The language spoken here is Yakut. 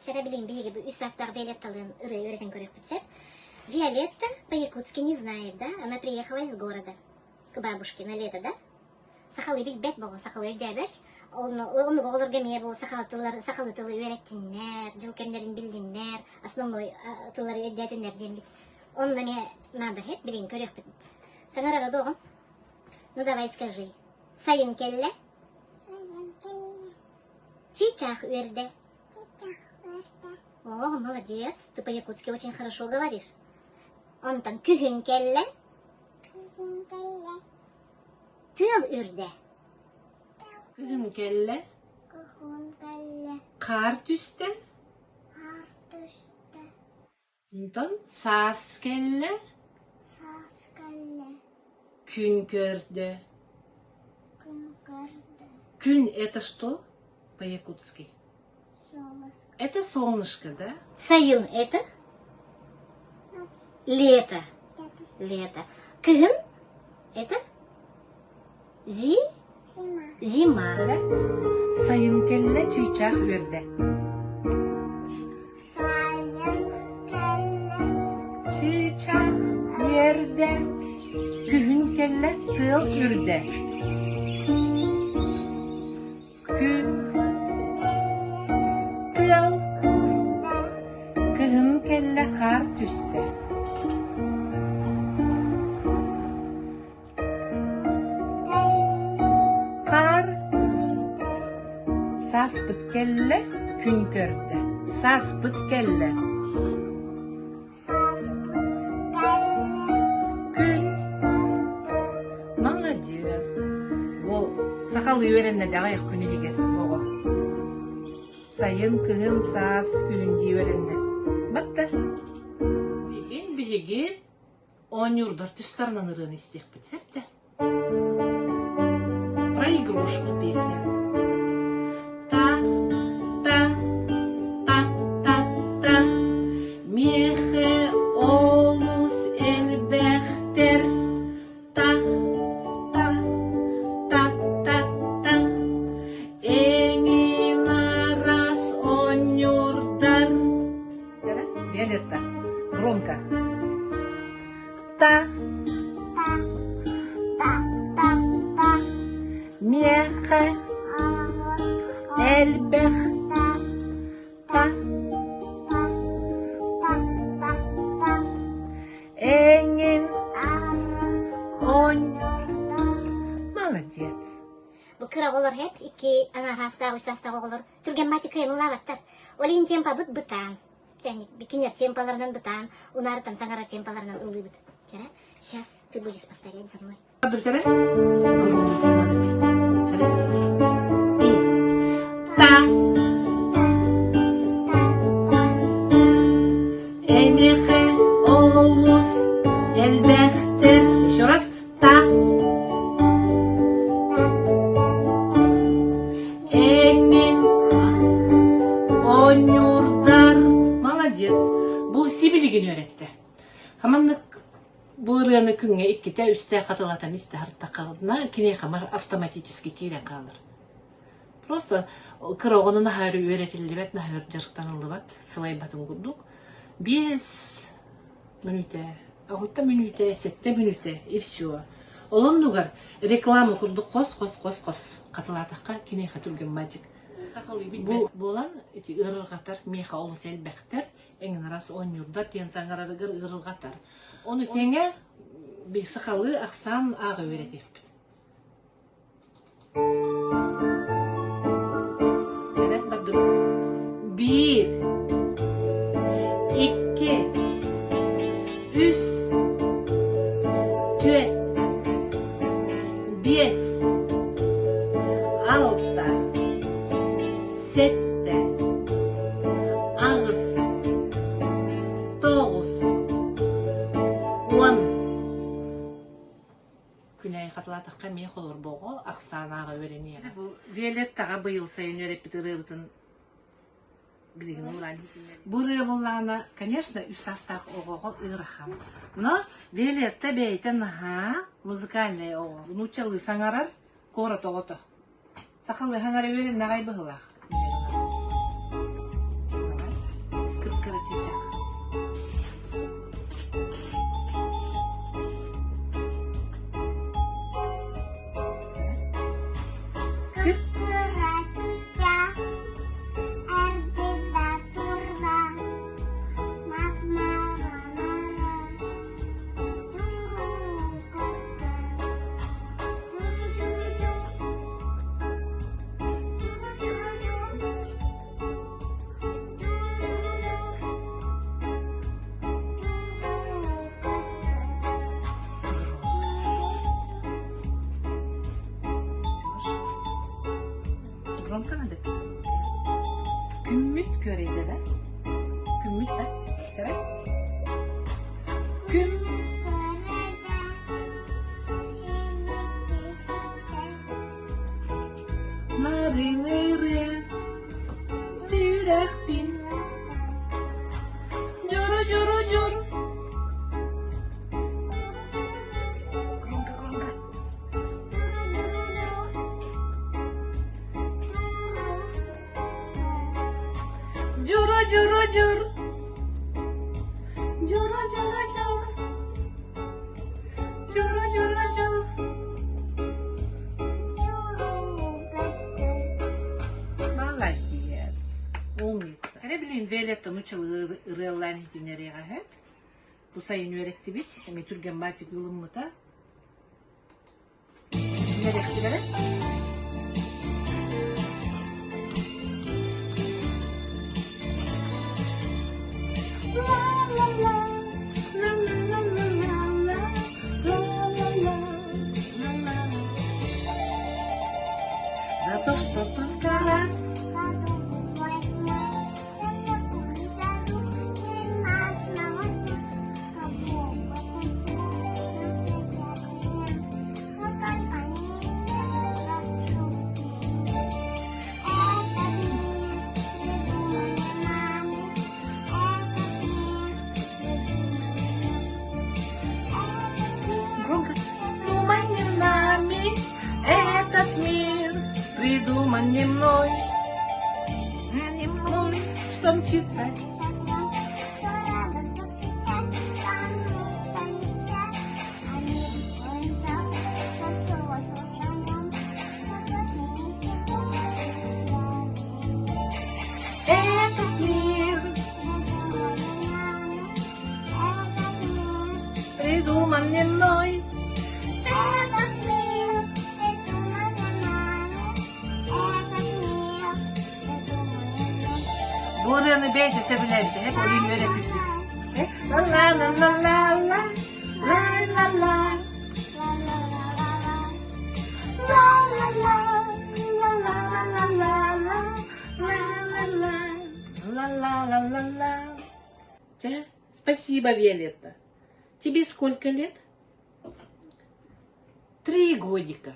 Чара билигин биһиги бу үс саастаах Виолетталыын ырыа үөрэтэн көрүөхпүт сөп. Виолетта по-якутски не знает, да? Она приехала из города к бабушке на лето, да? Сахалыы билбэт буолан, сахалыы өйдөөбөт. Оннук оҕолорго эмиэ бу сахалыы тыллар, сахалыы тылы үөрэттиннэр, дьыл кэмнэрин биллиннэр, основной тыллары өйдөөтүннэр диэммит. Онно эмиэ надо хэп билигин көрүөхпүт. Саҥарара доҕом? Ну давай скажи. Сайын кэллэ? Сайын кэллэ. Чыычаах үөрдэ. Чыычаах үөрдэ. О, молодец, ты по-якутски очень хорошо говоришь. Онтон күһүн кэллэ. Күһүн кэллэ. Тыал үрдэ. Күһүн кэллэ. Күһүн кэллэ. Хаар түстэ. Хаар түстэ. Онтон саас кэллэ. Саас кэллэ. Күн көрдө. Күн көрдө. Күн это что по-якутски? Солнышко. Это солнышко, да? Сайын это? Лето. Лето. Кыһын это? Зи? Зима. Зима. Сайын кэллэ, чыычаах үөрдэ. Сайын кэллэ. Чыычаах үөрдэ. Күһүн кэллэ, тыал үрдэ. Күн тыал Кыһын кэллэ, хаар түстэ. Хаар Сааспыт кэллэ, күн көрдө. Сааспыт кэллэ. Күн Маладьыас. Бу сахалыы үөрэннэ аҕыйах күн иһигэр оҕо. Сайын, кыһын, саас, күһүн дии үөрэннэ. Батта. Билигин биһиги оонньуурдар тустарынан ырыаны истиэхпит сөп да? Про игрушки песня. Та, та, та, та, та, миэхэ олус элбэхтэр. Та, та, та, та, та, эҥин араас оонньуурдар. Виолетта, громко. Та. Та. Та. Та. Та. Миэхэ. Элбэх. Та. Та. Та. Та. Та. Та. Эҥин. Онь. Молодец. Бу кыра оҕолор хэп икки аҥаар үс саастаах оҕолор түргэн матикайын ылаабаттар. Ол иһин темпабыт бытаан. Кинилэр темпаларынан бытаан, унаарытан саҥарар темпаларынан ыллыыбыт. Чара, сейчас ты будешь повторять за мной. И. Та. Эйиэхэ олус элбэхтэр. Еще раз. Та. Эҥин оонньуурдар. Молодец. Бу сибилигин үөрэттэ. Хаманнык бу ырыаны күҥҥэ иккитэ үстэ хатылатан истэ сырыттаххына киниэхэ автоматически киирэн хаалар. Просто кыра оҕону наһаа үөрэтиллибэт, наһаа дьарыктаныллыбат, сылайбатын курдук. Биэс мүнүүтэ, алта мүнүүтэ, сэттэ мүнүүтэ и все. Ол оннугар реклама курдук хос-хос-хос-хос хатылаатахха киниэхэ түргэн мальчик. Бу буолан ити ыарырҕатар миэхэ олус элбэхтэр, эҥин араас оонньуурдар диэн саҥарарыгар ыарырҕатар. Ону тэҥэ сахалыы ахсаан ааҕа үөрэтиэхпит. Чэрэх бардым. Биир, икки, үс, түөрт, биэс, алта, сэттэ, аҕыс, тоҕус, уон. Күнэйи хатылаатахха эмиэ холорбоҕо ахсаанааҕа үөрэниэҕэ. Бу Виолеттаҕа быйыл сайын үөрэппит ырыабытын билигин ыллаан Бу ырыа буоллаҕына, конечно, үс саастаах оҕоҕо ыарахан. Но Виолетта бэйэтэ наһаа музыкальнай оҕо. Нууччалыы саҥарар куорат оҕото. Сахалыы саҥара үөрэннэҕэй быһыылаах. күөрэйдэ да? Күммүт да? Сэрэ? Күн Нарын ырыа сүрэхпин Дьуру дьуру дьур Громко громко Дьуру дьуру дьур Дьуру дьуру дьур Дьуру дьуру дьур Молодец, умница. Эрэ билин Виолетта нуччалыы ырыалаан иһитиннэриэҕэ сөп. Бу сайын үөрэттибит, эмиэ түргэн баатик ылыммыта. Иһитиннэриэхтилэрэ. Ла-ла-ла, ла-ла-ла-ла-ла, ла-ла-ла, ла-ла. Зато что только раз Громко. Думай не нами этот мир придуман не мной, не мной, что мчится. Этот мир придуман не мной. Этот мир придуман не нами. Этот мир придуман не мной. Бу ырыаны бэйэтэ сөбүлээбитэ, һэп ойуун үөрэппиппит. Ла-ла-ла-ла-ла, ла-ла-ла, ла-ла-ла-ла-ла-ла-ла, ла-ла-ла, ла-ла-ла-ла-ла. Чэ, спасибо, Виолетта. Тебе сколько лет? 3 годика.